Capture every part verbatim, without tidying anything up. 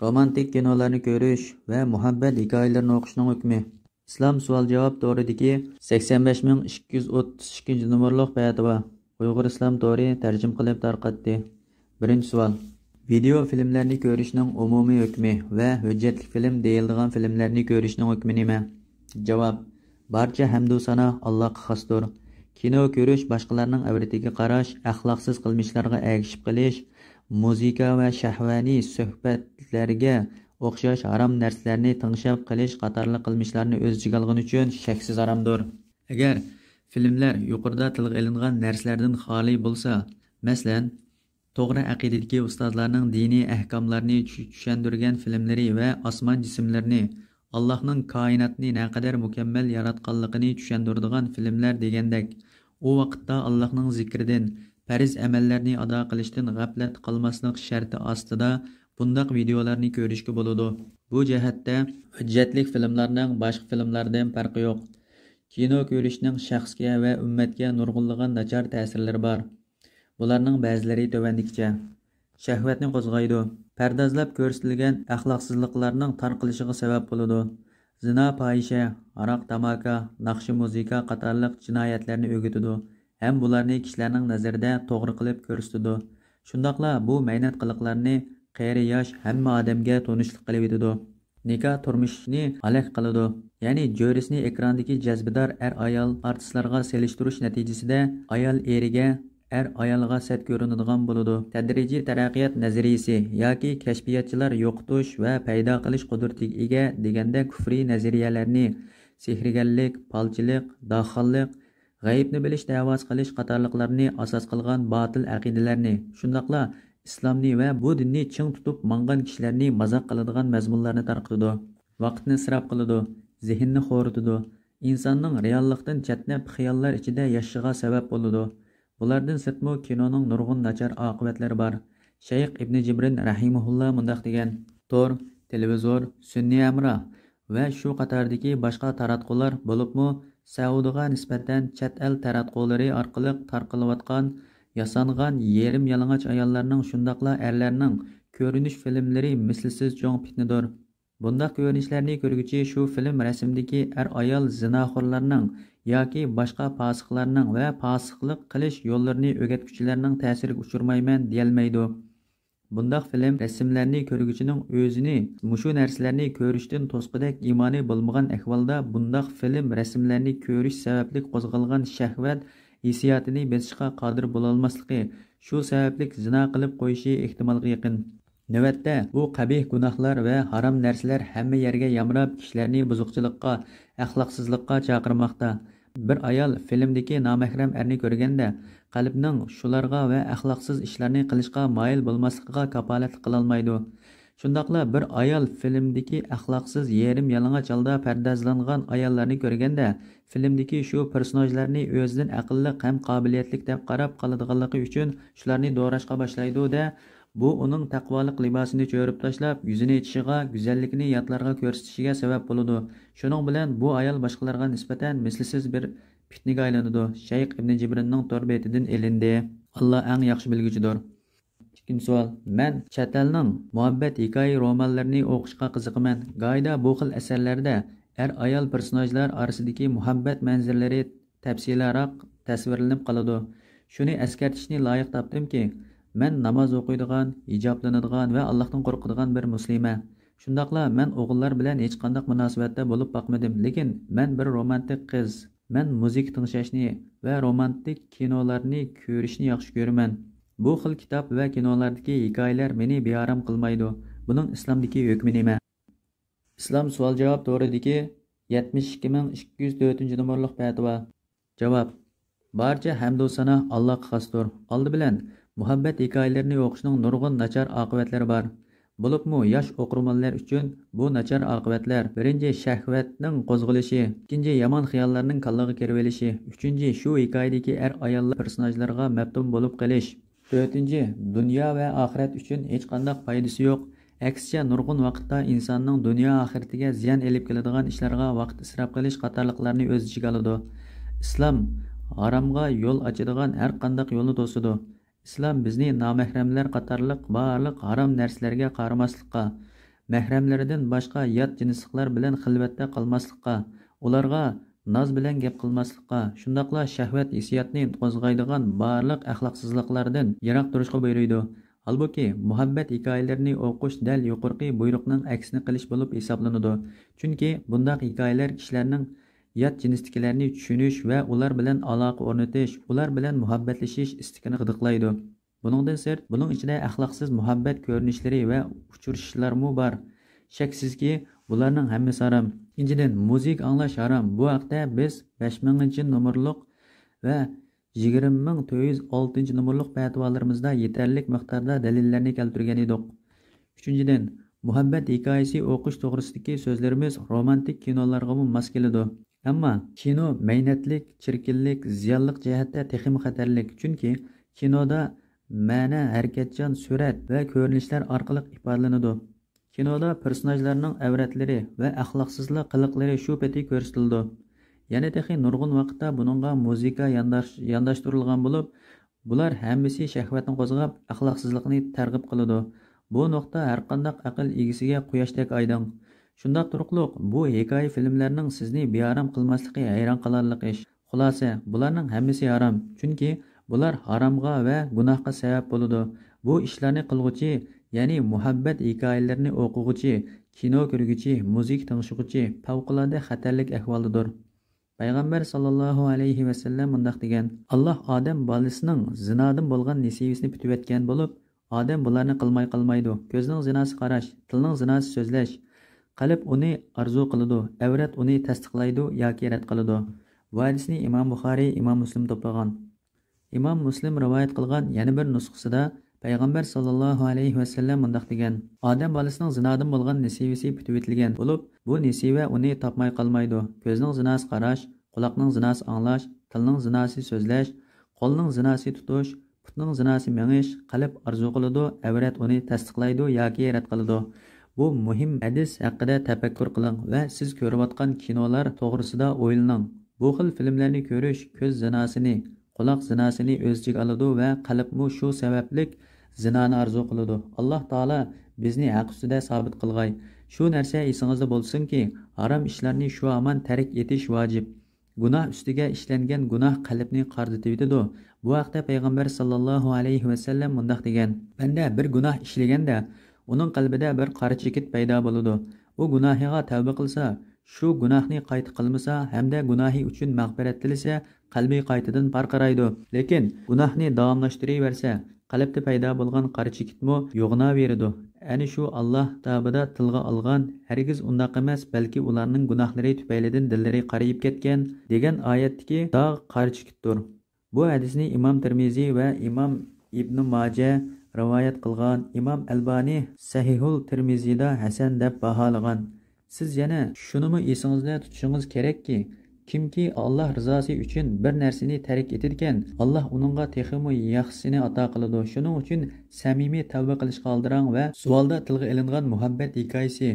رومانتىك كىنولارنى كۆرۈش ۋە مۇھەببەت ھېكايىلىرىنى ئوقۇشنىڭ ھۆكمى. ئىسلام سوئال-جاۋاب تورىدىكى سەكسەن بەش مىڭ ئىككى يۈز ئوتتۇز ئىككىنچى نومۇرلۇق پەتىۋا. ئۇيغۇر ئىسلام تورى تەرجىمە قىلىپ تارقاتتى. بىرىنچى سوئال. ۋىدېئو فىلىملەرنى كۆرۈشنىڭ ئومۇمىي ھۆكمى ۋە ھۆججەتلىك فىلىم دېيىلىدىغان فىلىملەرنى كۆرۈشنىڭ ھۆكمى نېمە؟ جاۋاب. بارچە ھەمدۇ سانا ئاللاغا خاستۇر. كىنو كۆرۈش باشقىلارنىڭ ئەۋرىتىگە قاراش، ئەخلاقسىز قىلمىشلارغا ئەگىشىپ قېلىش، مۇزىكا ۋە شەھۋانىي سۆھبەتلەرگە ئوخشاش ھارام نەرسىلەرنى تىڭشاپ قېلىش قاتارلىق قىلمىشلارنى ئۆز ئىچىگە ئالغىنى ئۈچۈن شەكسىز ھارامدۇر. ئەگەر فىلىملەر يۇقىرىدا تىلغا ئېلىنغان نەرسىلەردىن خالىي بولسا، مەسىلەن، توغرا ئەقىدىدىكى ئۇستازلارنىڭ دىنىي ئەھكاملارنى چۈ-، چۈشەندۈرگەن فىلىملىرى ۋە ئاسمان جىسىملىرىنى، ئاللاھنىڭ كائىناتنى نەقەدەر مۇكەممەل ياراتقانلىقىنى چۈشەندۈرىدىغان فىلىملەر دېگەندەك، ئۇ ۋاقىتتا ئاللاھنىڭ زىكرىدىن، پەرز ئەمەللەرنى ئادا قىلىشتىن غەپلەتتە قالماسلىق شەرتى ئاستىدا بۇنداق ۋىدېئولارنى كۆرۈشكە بولىدۇ. بۇ جەھەتتە ھۆججەتلىك فىلىملارنىڭ باشقا فىلىملاردىن پەرقى يوق. كىنو كۆرۈشنىڭ شەخسكە ۋە ئۈممەتكە نۇرغۇنلىغان ناچار تەسىرلىرى بار. بۇلارنىڭ بەزىلىرى تۆۋەندىكىچە. شەھۋەتنى قوزغايدۇ. پەردازلاپ كۆرسىتىلگەن ئەخلاقسىزلىقلارنىڭ تارقىلىشىغا سەۋەب بولىدۇ. زىنا، پاھىشە، ھاراق، تاماكا، ناخشا، مۇزىكا قاتارلىق جىنايەتلەرنى ئۆگىتىدۇ ھەم بۇلارنى كىشىلەرنىڭ نەزىرىدە توغرا قىلىپ كۆرسىتىدۇ. شۇنداقلا بۇ مەينەت قىلىقلارنى قېرى، ياش، ھەممە ئادەمگە تونۇشلۇق قىلىۋېتىدۇ. نىكاھ تۇرمۇشنى ھالاك قىلىدۇ. يەنى جۆرىسىنى ئېكراندىكى جەزبىدار ئەر-ئايال ئارتىسلارغا سېلىشتۇرۇش نەتىجىسىدە ئايال ئېرىگە، ئەر ئايالغا سەت كۆرۈنىدىغان بولىدۇ. تەدرىجىي تەرەققىيات نەزەرىيىسى ياكى كەشپىياتچىلار يوقىتىش ۋە پەيدا قىلىش قۇدرىتىگە ئىگە دېگەندەك كۇفرىي نەزەرىيەلەرنى، سېھىرگەرلىك، پالچىلىق، داھقانلىق، غەيىبنى بىلىش دەۋاسى قىلىش قاتارلىقلارنى ئاساس قىلغان باتىل ئەقىدىلەرنى، شۇنداقلا ئىسلامنى ۋە بۇ دىننى چىڭ تۇتۇپ ماڭغان كىشىلەرنى مازاق قىلىدىغان مەزمۇنلارنى تارقىتىدۇ. ۋاقىتنى ئىسراپ قىلىدۇ، زېھىننى خورىتىدۇ، ئىنساننىڭ رېئاللىقتىن چەتنەپ خىياللار ئىچىدە ياشىشىغا سەۋەب بولىدۇ. بۇلاردىن سىرتمۇ كىنونىڭ نۇرغۇن ناچار ئاقىۋەتلىرى بار. شەيخ ئىبنى جىبرىن رەھىمەھۇللا مۇنداق دېگەن: تور، تېلېۋىزور، سۈنئىي ھەمراھ ۋە شۇ قاتاردىكى باشقا تاراتقۇلار، بولۇپمۇ سەئۇدىغا نىسبەتەن چەت ئەل تاراتقۇلىرى ئارقىلىق تارقىلىۋاتقان ياسانغان يېرىم يالىڭاچ ئاياللارنىڭ، شۇنداقلا ئەرلەرنىڭ كۆرۈنۈش فىلىملىرى مىسلىسىز چوڭ پىتنىدۇر. بۇنداق كۆرۈنۈشلەرنى كۆرگۈچى شۇ فىلىم رەسىمدىكى ئەر-ئايال زىناخورلارنىڭ ياكى باشقا پاسىقلارنىڭ ۋە پاسىقلىق قىلىش يوللىرىنى ئۆگەتكۈچىلەرنىڭ تەسىرىگە ئۇچرىمايمەن دېيەلمەيدۇ. بۇنداق فىلىم رەسىملەرنى كۆرگۈچىنىڭ ئۆزىنى مۇشۇ نەرسىلەرنى كۆرۈشتىن توسقۇدەك ئىمانى بولمىغان ئەھۋالدا بۇنداق فىلىم رەسىملەرنى كۆرۈش سەۋەبلىك قوزغالغان شەھۋەت ھېسسىياتىنى بېسىشقا قادىر بولالماسلىقى، شۇ سەۋەبلىك زىنا قىلىپ قويۇشى ئېھتىمالغا يېقىن. نۆۋەتتە، بۇ قەبىھ گۇناھلار ۋە ھارام نەرسىلەر ھەممە يەرگە يامراپ، كىشىلەرنى بۇزۇقچىلىققا، ئەخلاقسىزلىققا چاقىرماقتا. بىر ئايال فىلىمدىكى نامەھرەم ئەرنى كۆرگەندە، قەلبىنىڭ شۇلارغا ۋە ئەخلاقسىز ئىشلارنى قىلىشقا مايىل بولماسلىقىغا كاپالەتلىك قىلالمايدۇ. شۇنداقلا بىر ئايال فىلىمدىكى ئەخلاقسىز، يېرىم يالىڭاچ ھالدا پەردازلانغان ئاياللارنى كۆرگەندە، فىلىمدىكى شۇ پېرسوناژلارنى ئۆزىدىن ئەقىللىق ھەم قابىلىيەتلىك دەپ قاراپ قالىدىغانلىقى ئۈچۈن شۇلارنى دوراشقا باشلايدۇ-دە، بۇ ئۇنىڭ تەقۋالىق لىباسىنى چۆرۈپ تاشلاپ، يۈزىنى ئېچىشىغا، گۈزەللىكىنى ياتلارغا كۆرسىتىشىگە سەۋەب بولىدۇ. شۇنىڭ بىلەن بۇ ئايال باشقىلارغا نىسبەتەن مىسلىسىز بىر پىتنىگە ئايلىنىدۇ. شەيخ ئىبنى جىبرىننىڭ تور بېتىدىن ئېلىندى. ئاللا ئەڭ ياخشى بىلگۈچىدۇر. ئىككىنچى سوئال. مەن چەت ئەلنىڭ مۇھەببەت ھېكايە رومانلىرىنى ئوقۇشقا قىزىقىمەن. گاھىدا بۇ خىل ئەسەرلەردە ئەر-ئايال پېرسوناژلار ئارىسىدىكى مۇھەببەت مەنزىرىلىرى تەپسىلىيراق تەسۋىرلىنىپ قالىدۇ. شۇنى ئەسكەرتىشنى لايىق تاپتىمكى، مەن ناماز ئوقۇيدىغان، ھىجابلىنىدىغان ۋە ئاللاھتىن قورقىدىغان بىر مۇسلىمە. شۇنداقلا مەن ئوغۇللار بىلەن ھېچقانداق مۇناسىۋەتتە بولۇپ باقمىدىم، لېكىن مەن بىر رومانتىك قىز. مەن مۇزىكا تىڭشاشنى ۋە رومانتىك كىنولارنى كۆرۈشنى ياخشى كۆرىمەن. بۇ خىل كىتاب ۋە كىنولاردىكى ھېكايىلەر مېنى بىئارام قىلمايدۇ. بۇنىڭ ئىسلامدىكى ھۆكمى نېمە؟ ئىسلام سوئال-جاۋاب تورىدىكى يەتمىش ئىككى مىڭ ئىككى يۈز تۆتىنچى نومۇرلۇق پەتىۋا. جاۋاب. بارچە ھەمدۇ سانا ئاللاغا خاستۇر. ئالدى بىلەن، مۇھەببەت ھېكايىلىرىنى ئوقۇشنىڭ نۇرغۇن ناچار ئاقىۋەتلىرى بار. بولۇپمۇ ياش ئوقۇرمەنلەر ئۈچۈن بۇ ناچار ئاقىۋەتلەر، بىرىنچى، شەھۋەتنىڭ قوزغىلىشى، ئىككىنچى، يامان خىياللارنىڭ كاللىغا كىرىۋېلىشى، ئۈچىنچى، شۇ ھېكايىدىكى ئەر-ئاياللار پېرسوناژلارغا مەپتۇن بولۇپ قېلىش، تۆتىنچى، دۇنيا ۋە ئاخىرەت ئۈچۈن ھېچقانداق پايدىسى يوق، ئەكسىچە، نۇرغۇن ۋاقىتتا ئىنساننىڭ دۇنيا ئاخىرىتىگە زىيان ئېلىپ كېلىدىغان ئىشلارغا ۋاقىت ئىسراپ قىلىش قاتارلىقلارنى ئۆز ئىچىگە ئالىدۇ. ئىسلام ھارامغا يول ئاچىدىغان ھەر قانداق يولنى توسىدۇ. ئىسلام بىزنى نامەھرەملەر قاتارلىق بارلىق ھارام نەرسىلەرگە قارىماسلىققا، مەھرەملىرىدىن باشقا يات جىنسلىقلار بىلەن خىلۋەتتە قالماسلىققا، ئۇلارغا ناز بىلەن گەپ قىلماسلىققا، شۇنداقلا شەھۋەت ھېسسىياتنى قوزغايدىغان بارلىق ئەخلاقسىزلىقلاردىن يىراق تۇرۇشقا بۇيرۇيدۇ. ھالبۇكى، مۇھەببەت ھېكايىلىرىنى ئوقۇش دەل يۇقىرىقى بۇيرۇقنىڭ ئەكسىنى قىلىش بولۇپ ھېسابلىنىدۇ. چۈنكى بۇنداق ھېكايىلەر كىشىلەرنىڭ يات جىنستىكىلەرنى چۈشىنىش ۋە ئۇلار بىلەن ئالاقە ئورنىتىش، ئۇلار بىلەن مۇھەببەتلىشىش ئىستىكىنى غىدىقلايدۇ. بۇنىڭدىن سىرت، بۇنىڭ ئىچىدە ئەخلاقسىز مۇھەببەت كۆرۈنۈشلىرى ۋە ئۇچرىشىشلارمۇ بار. شەكسىزكى، بۇلارنىڭ ھەممىسى ھارام. ئىككىنچىدىن، مۇزىكا ئاڭلاش ھارام. بۇ ھەقتە بىز بەش مىڭىنچى نومۇرلۇق ۋە يىگىرمە مىڭ تۆت يۈز ئالتىنچى نومۇرلۇق پەتىۋالىرىمىزدا يېتەرلىك مىقداردا دەلىللەرنى كەلتۈرگەن ئىدۇق. ئۈچىنچىدىن، مۇھەببەت ھېكايىسى ئوقۇش توغرىسىدىكى سۆزلىرىمىز رومانتىك كىنولارغىمۇ ماس كېلىدۇ. ئەمما كىنو مەينەتلىك، چىركىنلىك، زىيانلىق جەھەتتە تېخىمۇ خەتەرلىك. چۈنكى كىنودا مەنە ھەرىكەتچان سۈرەت ۋە كۆرۈنۈشلەر ئارقىلىق ئىپادىلىنىدۇ. كىنودا پېرسوناژلارنىڭ ئەۋرەتلىرى ۋە ئەخلاقسىزلىق قىلىقلىرى شۇ پېتى كۆرسىتىلىدۇ. يەنە تېخى نۇرغۇن ۋاقىتتا بۇنىڭغا مۇزىكا يانداش-، يانداشتۇرۇلغان بولۇپ، بۇلار ھەممىسى شەھۋەتنى قوزغاپ، ئەخلاقسىزلىقنى تەرغىب قىلىدۇ. بۇ نۇقتا ھەرقانداق ئەقىل ئىگىسىگە قۇياشتەك ئايدىڭ. شۇنداق تۇرۇقلۇق، بۇ ھېكايە فىلىملەرنىڭ سىزنى بىئارام قىلماسلىقى ھەيران قالارلىق ئىش. خۇلاسە، بۇلارنىڭ ھەممىسى ھارام. چۈنكى بۇلار ھارامغا ۋە گۇناھقا سەۋەب بولىدۇ. بۇ ئىشلارنى قىلغۇچى، يەنى مۇھەببەت ھېكايىلىرىنى ئوقۇغۇچى، كىنو كۆرگۈچى، مۇزىكا تىڭشىغۇچى پەۋقۇلئاددە خەتەرلىك ئەھۋالدىدۇر. پەيغەمبەر ساللاللاھۇ ئەلەيھى ۋەسەللەم مۇنداق دېگەن: «ئاللاھ ئادەم بالىسىنىڭ زىنادىن بولغان نېسىۋىسىنى پۈتۈۋەتكەن بولۇپ، ئادەم بۇلارنى قىلماي قالمايدۇ. كۆزنىڭ زىناسى قاراش، تىلنىڭ زىناسى سۆزلەش، قەلب ئۇنى ئارزۇ قىلىدۇ، ئەۋرەت ئۇنى تەستىقلايدۇ ياكى رەت قىلىدۇ.» بۇ ھەدىسنى ئىمام بۇخارىي، ئىمام مۇسلىم توپلىغان. ئىمام مۇسلىم رىۋايەت قىلغان يەنە بىر نۇسخىسىدا پەيغەمبەر ساللاللاھۇ ئەلەيھى ۋەسەللەم مۇنداق دېگەن: «ئادەم بالىسىنىڭ زىنادىن بولغان نېسىۋىسى پۈتۈۋېتىلگەن بولۇپ، بۇ نېسىۋە ئۇنى تاپماي قالمايدۇ. كۆزنىڭ زىناسى قاراش، قۇلاقنىڭ زىناسى ئاڭلاش، تىلنىڭ زىناسى سۆزلەش، قولنىڭ زىناسى تۇتۇش، پۇتنىڭ زىناسى مېڭىش، قەلب ئارزۇ قىلىدۇ، ئەۋرەت ئۇنى تەستىقلايدۇ ياكى رەت قىلىدۇ.» بۇ مۇھىم ھەدىس ھەققىدە تەپەككۇر قىلىڭ ۋە سىز كۆرۈۋاتقان كىنولار توغرىسىدا ئويلىنىڭ. بۇ خىل فىلىملەرنى كۆرۈش كۆز زىناسىنى، قۇلاق زىناسىنى ئۆز ئىچىگە ئالىدۇ ۋە قەلبمۇ شۇ سەۋەبلىك زىنانى ئارزۇ قىلىدۇ. ئاللاھ تائالا بىزنى ھەق ئۈستىدە سابىت قىلغاي. شۇ نەرسە ئېسىڭىزدە بولسۇنكى، ھارام ئىشلارنى شۇ ھامان تەرك ئېتىش ۋاجىپ. گۇناھ ئۈستىگە ئىشلەنگەن گۇناھ قەلبنى قارىدىۋېتىدۇ. بۇ ھەقتە پەيغەمبەر ساللاللاھۇ ئەلەيھى ۋەسەللەم مۇنداق دېگەن: «بەندە بىر گۇناھ ئىشلىگەندە، ئۇنىڭ قەلبىدە بىر قارا چېكىت پەيدا بولىدۇ. ئۇ گۇناھىغا تەۋبە قىلسا، شۇ گۇناھنى قايتا قىلمىسا ھەمدە گۇناھى ئۈچۈن مەغپىرەت تىلىسە، قەلبى قايتىدىن پارقىرايدۇ. لېكىن گۇناھنى داۋاملاشتۇرۇۋەرسە، قەلبتە پەيدا بولغان قارا چېكىتمۇ يوغىناۋېرىدۇ.» ئەنە شۇ ئاللاھ كىتابىدا تىلغا ئالغان، «ھەرگىز ئۇنداق ئەمەس، بەلكى ئۇلارنىڭ گۇناھلىرى تۈپەيلىدىن دىللىرى قارىيىپ كەتكەن» دېگەن ئايەتتىكى داغ قارا چېكىتتۇر. بۇ ھەدىسنى ئىمام تىرمىزى ۋە ئىمام ئىبنى ماجە رىۋايەت قىلغان. ئىمام ئەلبانى سەھىھۇل تىرمىزىدا ھەسەن دەپ باھالىغان. سىز يەنە شۇنىمۇ ئېسىڭىزدە تۇتۇشىڭىز كېرەككى، كىمكى ئاللاھ رىزاسى ئۈچۈن بىر نەرسىنى تەرك ئېتىدىكەن، ئاللاھ ئۇنىڭغا تېخىمۇ ياخشىسىنى ئاتا قىلىدۇ. شۇنىڭ ئۈچۈن سەمىمىي تەۋبە قىلىشقا ئالدىراڭ ۋە سوئالدا تىلغا ئېلىنغان مۇھەببەت ھېكايىسى،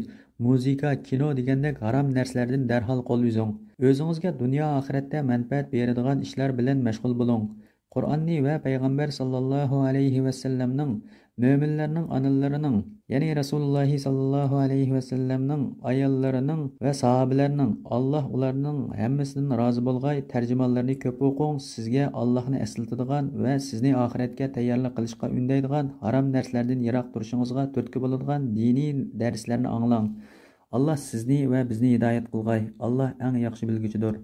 مۇزىكا، كىنو دېگەندەك ھارام نەرسىلەردىن دەرھال قول ئۈزۈڭ. ئۆزىڭىزگە دۇنيا ئاخىرەتتە مەنپەئەت بېرىدىغان ئىشلار بىلەن مەشغۇل بولۇڭ. قۇرئاننى ۋە پەيغەمبەر ساللاللاھۇ ئەلەيھى ۋەسەللەمنىڭ، مۆمىنلەرنىڭ ئانىلىرىنىڭ، يەنى رەسۇلۇللاھى ساللاللاھۇ ئەلەيھى ۋەسەللەمنىڭ ئاياللىرىنىڭ ۋە ساھابىلەرنىڭ، ئاللاھ ئۇلارنىڭ ھەممىسىدىن رازى بولغاي، تەرجىمانلىرىنى كۆپ ئوقۇڭ، سىزگە ئاللاھنى ئەسلىتىدىغان ۋە سىزنى ئاخىرەتكە تەييارلىق قىلىشقا ئۈندەيدىغان، ھارام نەرسىلەردىن يىراق تۇرۇشىڭىزغا تۈرتكە بولىدىغان دىنىي دەرسلەرنى ئاڭلاڭ. ئاللاھ سىزنى ۋە بىزنى ھىدايەت قىلغاي. ئاللاھ ئەڭ ياخشى بىلگۈچىدۇر.